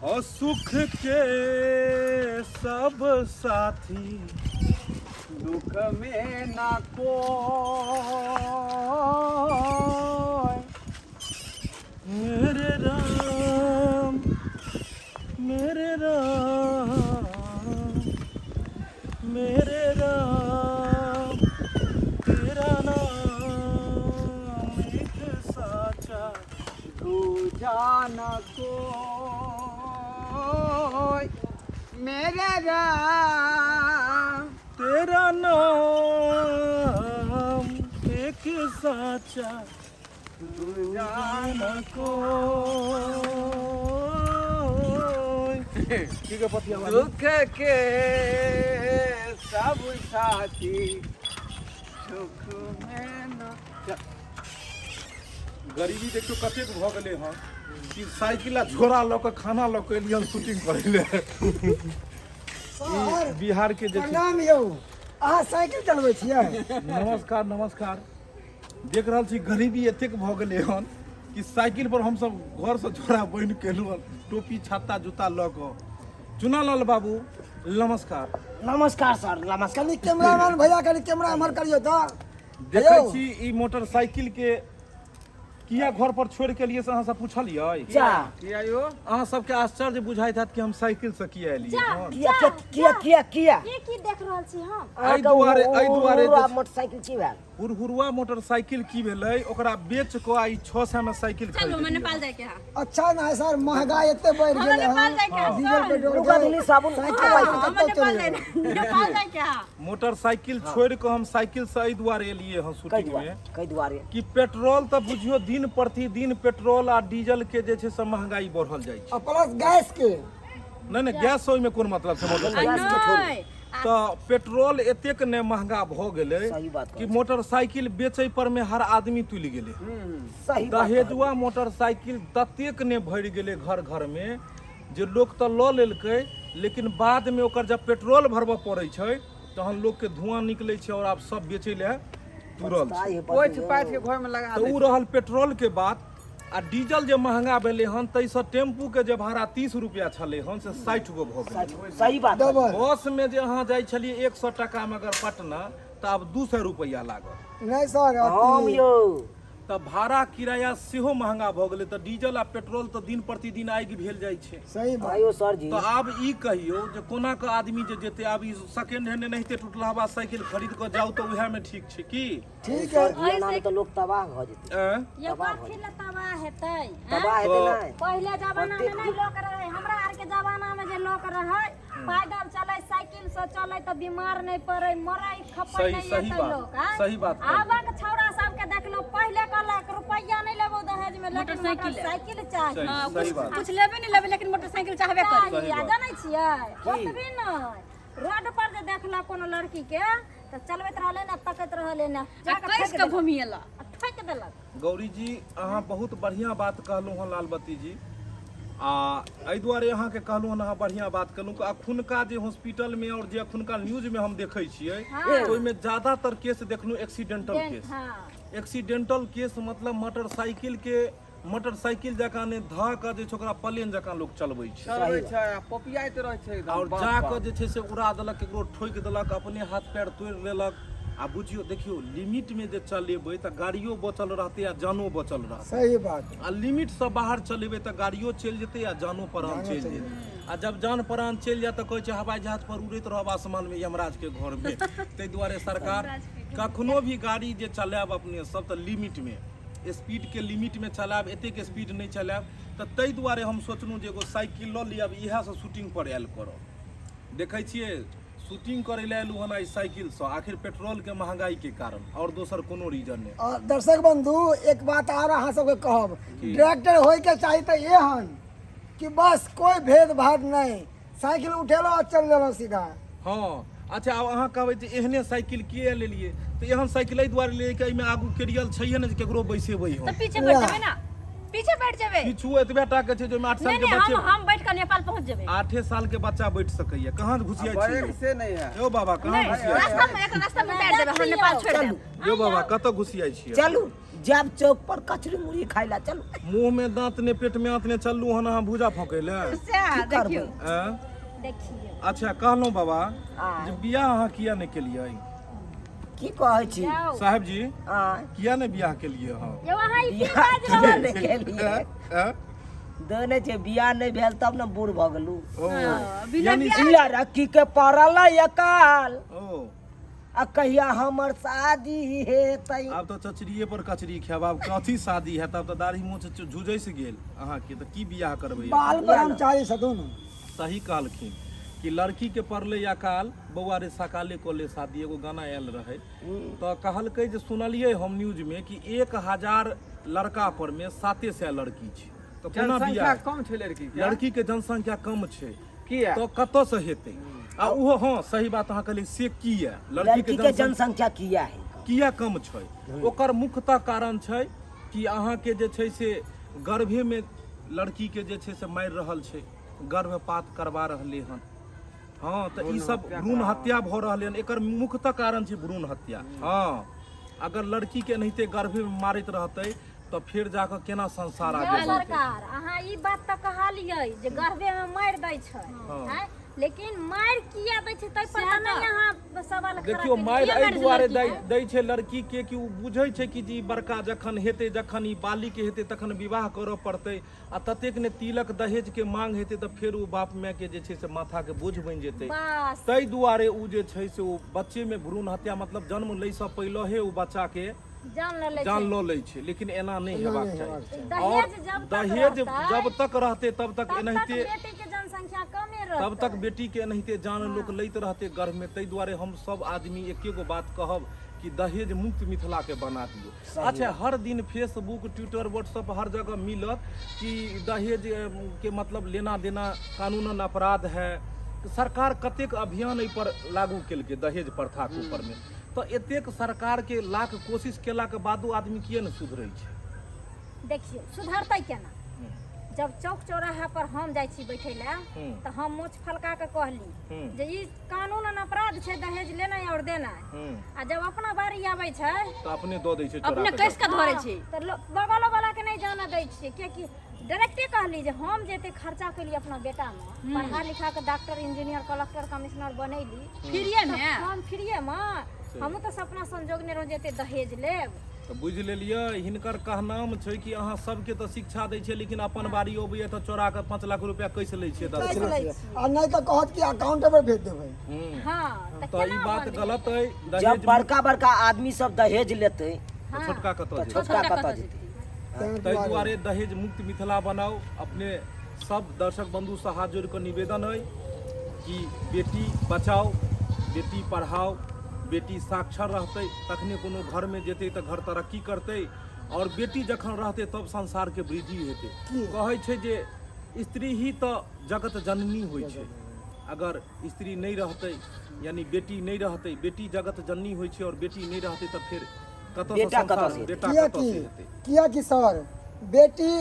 और सुख के सब साथी दुख में ना कोई। मेरे राम, मेरे राम, मेरे राम, तेरा नाम एक साचा दूजा न कोई। मेरे राम, तेरा नाम एक साचा दूजा न कोई। की के पतिया वाली? दुख के सब साथी सुख में न। गरीबी देखियो कतेक भऽ गेलै हन कि साइकिल आ झोरा लऽ कऽ खाना लऽ कऽ एलियै हन शूटिंग करै लए। सर, ई बिहार के जे छै- प्रणाम यौ। अहाँ साइकिल चलबै छियै? नमस्कार नमस्कार। देख रहल छी गरीबी एतेक भऽ गेलै हन कि साइकिल पर हमसब घरसँ झोरा बनि के एलहुँ हन, टोपी छत्ता जूता लऽ कऽ। चुनालाल बाबू नमस्कार। नमस्कार सर, नमस्कार। कनि कैमरामैन भैया, कनि कैमरा एम्हर करियौ तऽ। देखै यौ। छी ई मोटरसाइकिल के किया घर पर छोड़ि के एलियै से अहाँ सब पुछलियै? जा। किया यौ? अहाँ सबके आश्चर्य बुझाइत हैत कि हम साइकिल से किया एलियै जा। हन। किया किया किया किया किया? ई की देख रहल छी हम? एहि दुआरे, एहि दुआरे जे छै- मोटरसाइकिल की भेल? हुरहुरुआ मोटरसाइकिल की भेलै, ओकरा बेच कऽ आइ 600 मे साइकिल चलू, हमरा खरीदलियै। नेपाल जाइके है। अच्छा ना सर, महंगाई एते बढ़ि हमरा गेलै नेपाल हन। जाइके है डीजल सर। पेट्रोल रुका के धुनी साबुन साइकिल हाँ, वाइकिल हमरा कतौ नेपाल चलि जाइके गेलै। नेपाल जाइके है। मोटरसाइकिल छोड़ि कऽ हम साइकिल से एहि दुआरे एलियै हन कई शूटिंग दुआरे मे कई दुआरे कि पेट्रोल तऽ बुझियौ दिन प्रतिदिन पेट्रोल आ डीजल के जे छै से महंगाई बढ़ल जाइ छै। आ प्लस गैस के। नहि नहि, गैस से ओहिमे कोन मतलब छै मोटरसाइकिल? गैस के छोड़ू। नहि, तऽ पेट्रोल एतेक ने महंगा भऽ गेलै सही बात कि कहै छी। मोटरसाइकिल बेचै पर मे हर आदमी तुलि गेलै। सही बात कहै छी। दहेजुआ मोटरसाइकिल ततेक ने भरि गेलै घर घर मे जे लोक तऽ लऽ लेलकै, लेकिन बाद मे ओकर जब पेट्रोल भरबऽ पड़ै छै तहन लोक के धुआं निकलै छै और आब सब बेचै लए तुरल छै। पछताइ है बड्ड पोछि यौ। पाछि के घर में लगा तऽ दै ओ रहल पेट्रोल के बात। आ डीजल जे महंगा भेलै हन ताहिसँ टेम्पू के जे भाड़ा 30 रुपया छलै हन से 60 गो भऽ गेलै। सही बात। डबल। बस में जे अहाँ जाइ छलियै 100 टाका मे अगर पटना, तऽ आब 200 रुपया लागत। नहि सर, हम अथी यौ तऽ भाड़ा किराया सेहो महंगा भऽ गेलै। तऽ डीजल आ पेट्रोल तऽ दिन प्रतिदिन आगि भेल जाइ छै। सही बात। आयो सर जी। तऽ आब ई कहियौ जे कोना कऽ आदमी जे जेतै? आब ई सेकेंड हैंड एनाहिते टुटलहबा साइकिल खरीद कऽ जाउ तऽ उएह मे ठीक छै की? ठीक सर है। जी, एना मे तऽ लोक तबाह भऽ जेतै। ऐं? यौ, कथी लए तबाह हेतै? आँय? तबाह हेतै नहि? पहिले जमाना में नहीं लोक रहे, हमरा आर के जमाना में जे लोक रहे पैदल चले, साइकिल से चले तऽ बीमार नहीं पड़े, मरे खपे सही- नहीं सही एते बात, लोक, आँय? सही बात कहलियै। आबक छौड़ा सबके देखलहुँ, पहिले कहलक रुपैआ नहीं लेबो दहेज में, लेकिन मोटरसाइकिल। मोटरसाइकिल चाही। सही हाँ, सही बात। कुछ लेबे नहीं लेबे, लेकिन मोटरसाइकिल चाहबे करी। चाही। सही आ बात। जानै छियै, ओतबी नहि, रोड पर जे देखलक कोनो लड़की के तऽ चलबैत रहलै ने, तकैत रहलै ने, आ जाकऽ कसि ठोकि कऽ देलक। घुमिएला। आ ठोकि देलक। गौरी जी, अहाँ बहुत बढ़िआँ बात कहलहुँ हँ। लालबत्ती जी, आ एहि दुआरे अहाँके कहलहुँ हन अहाँ बढ़िआँ बात कहलहुँ कि अखुनका जे हॉस्पिटलमे आओर जे अखुनका न्यूजमे हम देखै छियै, ओहिमे ज्यादातर केस देखलहुँ एक्सीडेंटल केस। एक्सीडेंटल केस मतलब मोटरसाइकिल के मोटरसाइकिल जकाँ नहि, धऽ कऽ जे छै ओकरा प्लेन जकाँ लोक चलबै छै। चलबै छै आ पपियाइत रहै छै एकदम। आओर बाप जा बाप। कऽ जे छै से उड़ा देलक, केकरो ठोकि देलक, अपने हाथ पैर तोड़ि लेलक। आ बुझियौ, देखियौ, लिमिटमे जे चलेबै तऽ गाड़ियो बचल रहतै आ जानो बचल रहतै। सही बात। आ लिमिटसँ बाहर चलेबै तऽ गाड़ियो चलि जेतै आ जानो प्राण चलि जेतै। आ जब जान प्राण चलि जायत तऽ कहै छै हवाई जहाज पर उड़ैत रहब आसमानमे यमराजके घरमे। ताहि दुआरे सरकार, कखनो भी गाड़ी जे चलायब अपने सब तऽ लिमिटमे, स्पीडके लिमिटमे चलायब, एतेक स्पीड नहि चलायब। तऽ ताहि दुआरे हम सोचलहुँ जे एगो साइकिल लऽ लिअ, आब इएहसँ शूटिंग पर आयल करब। देखै छियै, शूटिंग करै लए एलहुँ हन आइ साइकिलसँ, आखिर पेट्रोलके महंगाईके कारण, आओर दोसर कोनो रीजन नहि। और दर्शक बंधु, एक बात आर अहाँ सबके कहब, डायरेक्टर होइके चाही तऽ एहन कि बस कोई भेदभाव नहीं, साइकिल उठेलहुँ आ चल देलहुँ सीधा। हँ, अच्छा, आब अहाँ कहबै जे एहने साइकिल किए लेलियै? तऽ एहन साइकिल एहि दुआरे लेलियै कि एहिमे आगू कैरियर छैहे ने जे केकरो बैसेबै हम। तऽ पीछे बैठ जेबै ने, पीछे बैठ जेबै। पीछू एतबे टा के छै जे ओहिमे 8 साल नहीं के नहीं, बच्चे हम बैठ कऽ नेपाल पहुँच जेबै। 8 साल के बच्चा बैठ सकैया। कहाँ घुसियाइ आ छियै? ब्रेक से नहीं है। यौ बाबा, कहाँ नहीं, घुसियाइ रास्ता में, एक रास्ता में उतारि देबै, हम नेपाल छोड़ि देब। यौ बाबा, कतऽ घुसियाइ छियै? चलू जायब चौक पर कचरी मुरही खाय ला चलू। मुंह में दांत ने पेट में आंत ने, चलू हन अहाँ भूजा फौकै ले। सएह की करबै? देखियौ। आँय? देखियौ। अच्छा कहलहुँ बाबा आँय। जे बियाह अहाँ किया नहि केलियै? की कहै छी? जाउ। साहेब जी, आँय। किया नहि बियाह केलियै अहाँ? यौ अहाँ ई की बियाह बाजि किया रहल नहि छी? केलियै? आँय? देने छै बियाह नहि भेल तब ने बूढ़ भऽ गेलू। ओ बिना यानी बियाह- लड़की के पड़ल अकाल, ओ आ कहिया हमर शादी हेतै? आब तऽ चचरिए पर कचरी खायब, आब कथी शादी हैत? आब तऽ दाढ़ी मोछ झुझैस गेल अहाँके, तऽ की बियाह करबै? बाल ब्रह्मचारी छथुन। सही कहलखिन कि लड़की के पड़लै अकाल, बौआ रे सकाले कऽ ले शादी, एगो गाना आयल रहै। तऽ कहलकै जे सुनलियै हम न्यूजमे कि 1000 लड़का पर मे 700 लड़की छै, तऽ कोना जनसंख्या बियाह? कम छै लड़की के। लड़की के जनसंख्या कम छै किया? तऽ कतऽसँ हेतै? आ ओहो हँ सही बात अहाँ कहलियै, से किया लड़की लड़की के के जनसंख्या जनसंख्या किया है? किया कम छै? ओकर मुख्यतः कारण छै कि अहाँके जे छै से गर्भेमे लड़कीके जे छै से मारि रहल छै, गर्भपात करवा रहलै हन। हँ, तऽ ई सब भ्रूण हत्या भऽ रहलै हन, एकर मुख्यतः कारण छै भ्रूण हत्या। हँ, अगर लड़कीके एनाहिते गर्भेमे मारैत रहतै तऽ फेर जाकऽ केना संसार यौ आगे बढ़तै? सरकार, अहाँ ई बात तऽ कहलियै जे गर्भे में मारि दै छै, आँय? लेकिन मारि किया दै छै ताहि पर तऽ नहि अहाँ सवाल खड़ा देखियौ, केलियै। मारि किया एहि मारि छै दुआरे लड़की दै के? दै छै लड़की के कि ओ बुझै छै कि जे ई बड़का जखन हेतै, जखन ई बालिक हेतै तखन विवाह करऽ पड़तै, आ ततेक ने तिलक दहेज के मांग हेतै तऽ फेर ओ बाप माय के जे छै से माथा के बोझ बनि जेतै। बस ताहि दुआरे ओ जे छै से ओ बच्चे में भ्रूण हत्या, मतलब जन्म लै सँ पहिलहे ओ बच्चा के जान लऽ लै जान छै। लऽ लै छै। लेकिन एना नहि हेबाक चाही। दहेज जब तक दहेज रहतै, जब तक रहतै तब तक तब तक एनाहिते बेटी के जनसंख्या कमे रहतै, तब तक बेटी के एनाहिते जान लोक लैत रहतै गर्भ में। ताहि दुआरे हम सब आदमी एके गो बात कहब कि दहेज मुक्त मिथिला के बना दियौ। अच्छा, हर दिन फेसबुक, ट्विटर, व्हाट्सअप हर जगह मिलत कि दहेज के मतलब लेना देना कानूनन अपराध है। सरकार कतेक अभियान एहि पर लागू केलकै दहेज प्रथा के ऊपर में, तऽ एतेक सरकार के लाख कोशिश केला के बादो आदमी किए ने सुधरै छै? देखियौ, सुधरतै केना? जब चौक चौराहा पर हम जाइ छी बैठै लए तऽ हम मोछ फलका के कहली जे ई कानूनन अपराध छै दहेज लेनाइ और देनाइ, आ जब अपना बारी आबै छै तऽ अपने दऽ दै छै चोरा अपने कऽ। कस के धरे छै। तऽ बगलो वाला के नहि जाना दै छियै, कियाकि डायरेक्टे कहली जे हम जे एते खर्चा केली अपना बेटा में, पढ़ा लिखा के डॉक्टर, इंजीनियर, कलेक्टर, कमिश्नर बनैली फ्रीए में, हम फ्रीए में, हमहूँ तऽ सपना संजोगने रहौं जे एते दहेज लेब। तऽ बुझि लेलियै, हिनकर कहनाम छै कि अहाँ सबके तऽ शिक्षा दै छियै, लेकिन अपन बारी अबैया तऽ चोरा कऽ 5 लाख रुपया कसि लै छियै, 10 कसि लाख। लै छियै। आ नहि तऽ कहत कि अकाउंट पर भेज देबै। हँ, तऽ तऽ ई केना बात बंद गलत अइ। जब दहेज बड़का बड़का आदमी सब दहेज लेतै तऽ छोटका कतऽ तऽ जेतै? छोटका कतऽ जेतै? ताहि दुआरे दहेज मुक्त मिथिला बनाउ। अपने सब दर्शक बंधुसँ हाथ जोड़ि कऽ निवेदन अइ कि बेटी बचाओ, बेटी पढ़ाओ। बेटी साक्षर रहतै तखने कोनो घरमे जेतै तऽ घर तरक्की करतै, आओर बेटी जखन रहतै तब संसारके वृद्धि हेतै। कहै छै जे स्त्री ही तऽ जगत जननी होइ छै। अगर स्त्री नहि रहतै, यानी बेटी नहि रहतै, बेटी जगत जननी होइ छै, आओर बेटी नहि रहतै तऽ फेर कतऽसँ बेटा कतऽ संसार से हेतै? बेटा कियाकि कतऽसँ हेतै? कियाकि सर, बेटी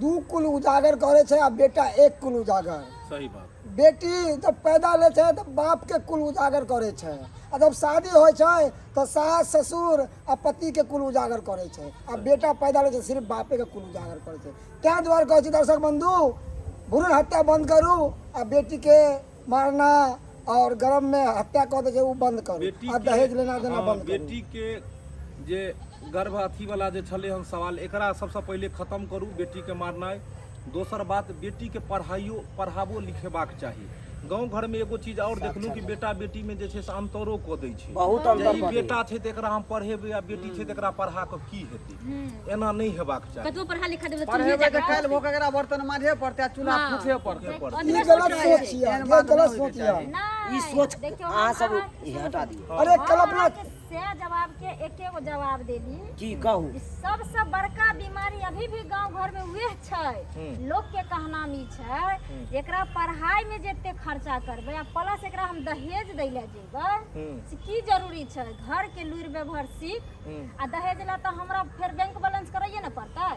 दू कुल उजागर करे छै आ बेटा एक कुल उजागर। सही बात। बेटी जब पैदा लै छै तऽ बाप के कुल उजागर करे छै, आ जब शादी होइ छै तऽ सास ससुर आ पति के कुल उजागर करे छै, आ बेटा पैदा लै छै सिर्फ बापे के कुल उजागर करे छै। ताहि दुआरे कहै छी दर्शक बंधु, भ्रूण हत्या बंद करू आ बेटी के मारना और गर्भ में हत्या कऽ दै छै ओ बंद करू, बेटी आ के दहेज लेना देना हँ, बंद करू। बेटी के जे गर्भ अथी वाला जे छलै हन सवाल, एकरा सबसँ पहिले खत्म करू बेटीके मारनाइ। दोसर बात, बेटीके पढ़ाइयो पढ़ाबो लिखेबाक चाही। गाँव घरमे एगो चीज आओर देखलहुँ कि बेटा बेटीमे जे छै से अन्तरो कऽ दै छै। बहुत जे अन्तर ई कऽ दै। बेटा छै तऽ एकरा हम पढ़ेबै, आ बेटी छै तऽ एकरा पढ़ा कऽ की हेतै? एना नहि हेबाक चाही। कतबो पढ़ा लिखा देबै तऽ चूल्हे पढ़ेबै तऽ जकाँ काल्हि भऽ कऽ एकरा बर्तन माजे पड़तै आ चूल्हा फूके पड़तै। ई गलत सोच यऽ, एहन ये बात गलत नहि होइके सोच यऽ। चाही। नहि, ई सोच देखियौ, अहाँ हम सब अहाँके ई हटा दियौ। अरे हम कल्पना अहाँके से जवाब के एके गो जवाब देली। की कहू? ई सबसे बड़का बीमारी अभी भी गांव घर में उहे छै। लोग के कहनाम ई छै जे एकरा पढ़ाई में जते खर्चा करबै आ प्लस एकरा हम दहेज दै लए जेबै से की जरूरी छै? घर के लुरि व्यवहार सीख, आ दहेज ला तऽ हमरा फेर बैंक बैलेंस करैये ने पड़तै।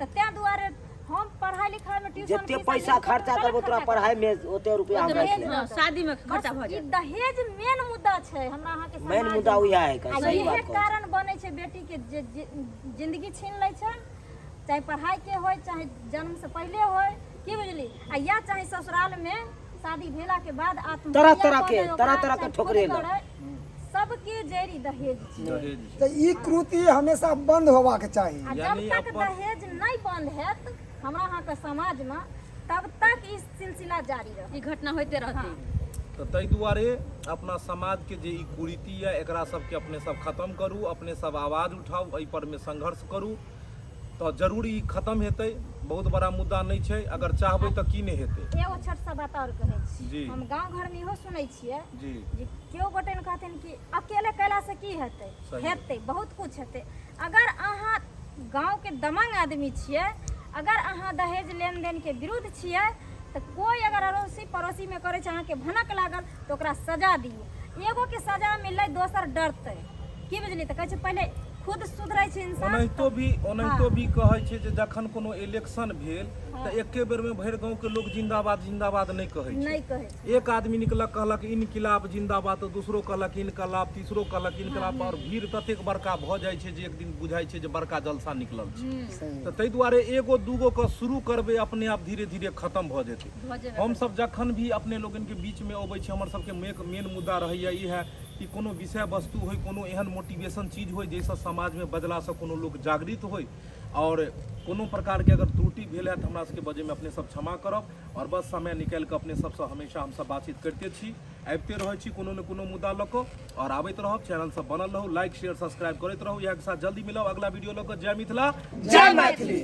तऽ तें दुआरे हम पढ़ाई लिखाई में ट्यूशन जते फीस पैसा आ खर्चा गलत करबो तोरा खर्चा पढ़ाई में ओते रुपया हम राखि लेब। हाँ, शादी में खर्चा बस भऽ ई जायत। दहेज मेन मुद्दा छै हमरा अहाँ के मेन समाज मुद्दा में। उएह है, आ सही इहे बात कहै छी। कारण बनै छै बेटी के जे जिंदगी छीन लै छै, चाहे पढ़ाई के होय चाहे जन्म से पहिले होय, की बुझली, आ या चाहे ससुराल में शादी भेला के बाद आत्महत्या तरह तरह कऽ के- दै ओकरा, तरह तरह के चाहे खुद ठोकरेलक। करै, सबके जड़ि दहेज छै। दहेज छै। तऽ ई कृति हमेशा बंद होबाक चाही। आ जब यानी तक अपन- दहेज नहि बंद हैत हमरा अहाँके समाजमे तब तक ई सिलसिला जारी रहत, ई घटना होइते रहतै। तऽ ताहि दुआरे अपना समाजके जे ई कुरीति यऽ एकरा सबके अपने सब खत्म करू, अपने सब आवाज उठाउ, एहि परमे संघर्ष करू तऽ जरूर ई खत्म हेतै। बहुत बड़ा मुद्दा नहि छै, अगर चाहबै तऽ की नहि हेतै। एगो छोट सा बात आओर कहै छी। जी। हम गाँव घरमे इहो सुनै छियै जी जे केओ गोटे ने कहथिन कि अकेले कयलासँ की हेतै, सही। हेतै बहुत कुछ हेतै। अगर अहाँ गाँवके दमंग आदमी छियै, अगर अहाँ दहेज लेन देनके विरुद्ध छियै, तऽ कोइ अगर अड़ोसी पड़ोसीमे करै छै, अहाँके भनक लागल तऽ ओकरा सजा दियौ। एगोके सजा मिललै दोसर डरतै, की बुझलियै, तऽ कहै छै पहिले खुद सुधरै छै इंसान। ओनाहितो भी कहै छै जे जखन कोनो इलेक्शन भेल तऽ एके बेरमे भरि गाँवके लोक जिंदाबाद जिंदाबाद नहि कहै छै, नहि कहै छै। एक आदमी निकलक कहलक इनकिलाब जिंदाबाद, तऽ दोसरो कहलक इनकलाब, तीसरो कहलक इनकलाब, आओर भीड़ ततेक बड़का भऽ जाइ छै जे एक दिन बुझाइ छै जे बड़का जलसा निकलल छै। तऽ ताहि दुआरे एगो दूगो के शुरू करबै, अपने आप धीरे धीरे खत्म भऽ जेतै। भऽ जेबै। हमसब जखन भी अपने लोगनके बीचमे अबै छी, हमर सबके मेन मुद्दा रहैए इएह कि कोनो विषय वस्तु होइ, कोनो एहन मोटिवेशन चीज होइ जाहिसँ समाजमे बजलासँ कोनो लोक जागृत होइ। आओर कोनो प्रकारके अगर त्रुटि भेल हैत हमरा सबके बजैमे अपने सब क्षमा करब। आओर बस समय निकालि कऽ अपने सबसँ हमेशा हमसब बातचीत करिते छी, आबिते रहै छी कोनो ने कोनो मुद्दा लऽ कऽ, आओर आबैत रहब। चैनल सब बनल रहू, लाइक शेयर सब्सक्राइब करैत रहू। इएह के साथ जल्दी मिलब अगला वीडियो लऽ कऽ। जय मिथिला, जय मैथिली।